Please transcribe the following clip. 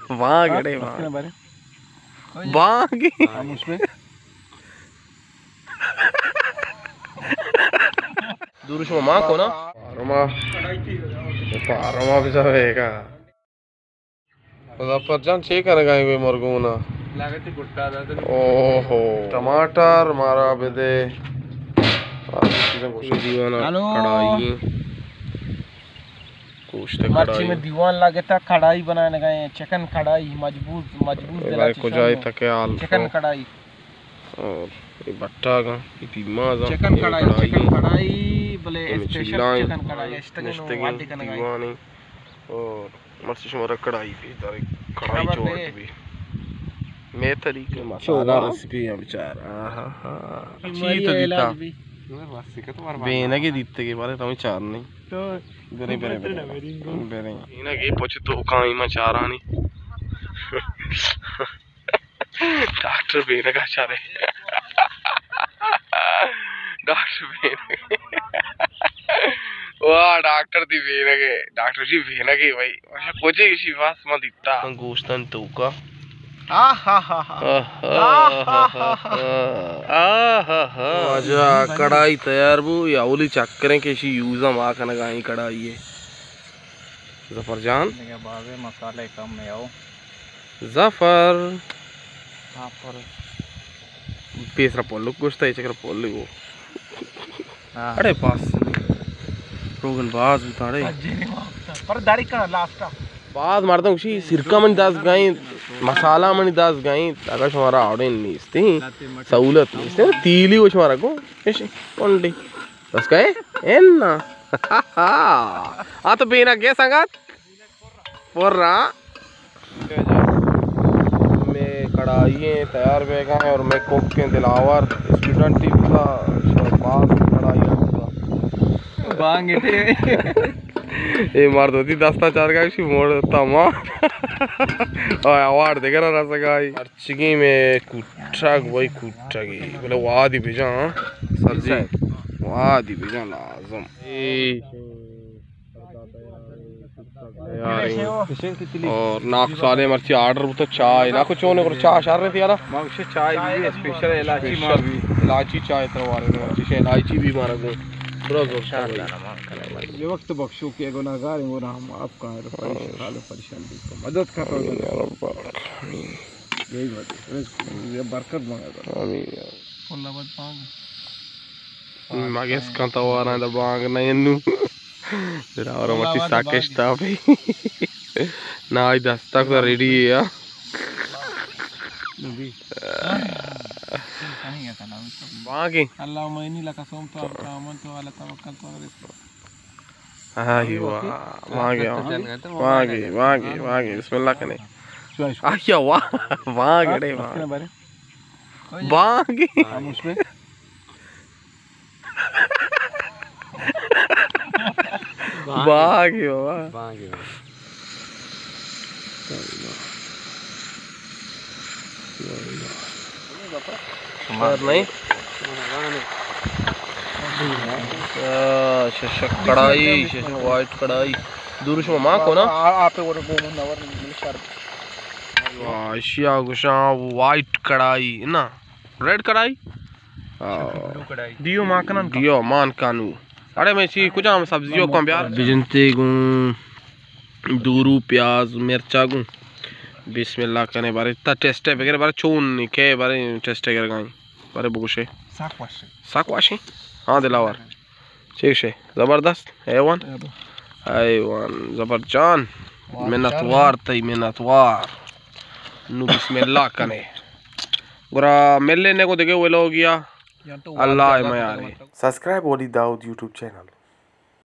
بانگ اڑے بانگ۔ بانگ۔ ہم اس میں۔ دور شما مان کو نا۔ پارما۔ پارما بزا بیگا۔ مظفر جان، چے کنگا ایں وے مرگونا؟ اوہو، ٹماٹر مارا بدے۔ دیوانا ہلو۔ کڑائی۔ گوشت مرچی کڑائی۔ میں دیوان لگتا، کڑائی بنانے گئے، چکن کڑائی، مجبوز، مجبوز اے بھائی کجائی تک حال چکن کڑائی۔ اور اے بٹاگاں، اے پیمازاں، چکن اے کڑائی، کڑائی۔ چکن کڑائی، بلے اے اسپیشل چیلائیں، چکن کڑائی، اشتگیں نشتگیں، وادے کنگا ایں۔ دیوانے۔ اور مرچی شمارا کڑائی پیش دارے، کڑائی خبر چوٹ بے۔ بھی۔ میں طریقے مسالہ ریسیپی ہے بیچار۔ آہا ہا۔ چی تو دیتا؟ بینگے دیتے کے بارے تمہیں چار نہیں۔ برے، برے، برے۔ بینگے پچ تو کائیں ما چارانی۔ ڈاکٹر بینگا چارے۔ Doctor being. واہ، ڈاکٹر دی بینگے۔ ڈاکٹر جی بینگے بھائی۔ کجے اسی بس ما دیتا۔ گوشتن توکا۔ آہا۔ آہا۔ واجہ کڑائی تیار بو، یا اولی چکریں کہ اسی یوزا ما کنگا ایں کڑائی ہے۔ ظفر جان۔ دیگہ بازیں مسالے کم ہے او۔ ظفر۔ ظفر۔ پیسرا پولک گوشتا، اے چکر پولک گو۔ ہاں۔ اڑے بس۔ روگن باز بوتا اڑے۔ پر داری کنا لاسٹا۔ باز مردم گوشی سرکہ منی دست گئیں، مسالہ منی دست گئیں، اگر شمارا آوڑین نیستی، سہولت نیستی، تیلی گوش مارا گو، ایشی، کنڈی۔ بس کئے؟ انا۔ آ تو بینا گے سنگت؟ پورا۔ میں کڑائی ہیں تیار بیگا ہیں اور میں کوک کے دلاور اسٹوڈنٹ ہی بوتا، شہباز کڑائی بوتا۔ بانگ اٹے۔ اے مرد ہوتی دستا چار کا شی موڑ تما۔ اوئے اوارڈ دے کرا رسگائی۔ چگی میں کوٹگ بھائی کوٹگی، بلے وادی بجان سبزی، وادی بجان لازم۔ اے اور ناک سالے مرچی آرڈر بوتا چائے، ناکو چونے کر چائے شر رہتی یارا۔ ما گوشے چائے بھی اسپیشل الائچی ما بھی۔ الائچی چائے تروارے مرچی شے الائچی بھی مارا گو۔ برو زور چائے۔ یہ وقت بخشو کہ گناہگار ہیں، گناہ معاف کا ہے، پریشان، پریشان بھی مدد کر رہا ہے۔ یہی بات ہے۔ رزق، یہ برکت مانگا کر۔ آمین۔ اللہ بد مانگ۔ مگس کن تو وارا دا بانگ نہ انو۔ جڑا اور مچی ساکش تا پی۔ نہ آئی دستا کو ریڈی ہے۔ بانگی۔ اللہ مینی لکا سوم تو آمن تو اللہ توکل تو۔ آہی واہ، واہ گیا، واہ گیا، واہ گیا، واہ گیا، بسم اللہ کنے۔ آہی واہ، واہ گڑے واہ۔ واہ گیا۔ واہ گیا واہ۔ شمار نہیں۔ آ، ششک کڑائی، ششک وائٹ کڑائی۔ دور شما ماں کو نا؟ آ، آپ ءَ ور گو من نور مل شر۔ آ، اشیا گوشاں وائٹ کڑائی نا، ریڈ کڑائی؟ آ، بلو کڑائی۔ دیو مان کنن۔ دیو مان کانو۔ اڑے میں چی کجام سبزیوں کو بیار؟ بجنتے گوں۔ دورو، پیاز، مرچا گوں۔ بسم اللہ کنے بارے تا ٹیسٹ بگر بارے چون نی کے بارے ٹیسٹ کر گائیں۔ بارے بگوشے۔ ساک واشے۔ ساک واشے؟ ہاں دلاور۔ چیشے؟ زبردست۔ اے ون۔ اے ون۔ زبر جان۔ منتوار تئی منتوار۔ نو بسم اللہ کنے۔ گرا ملے نے کو دگے ولوگیا۔ اللہ میارے۔ سبسکرائب اولی داؤد یوٹیوب چینل۔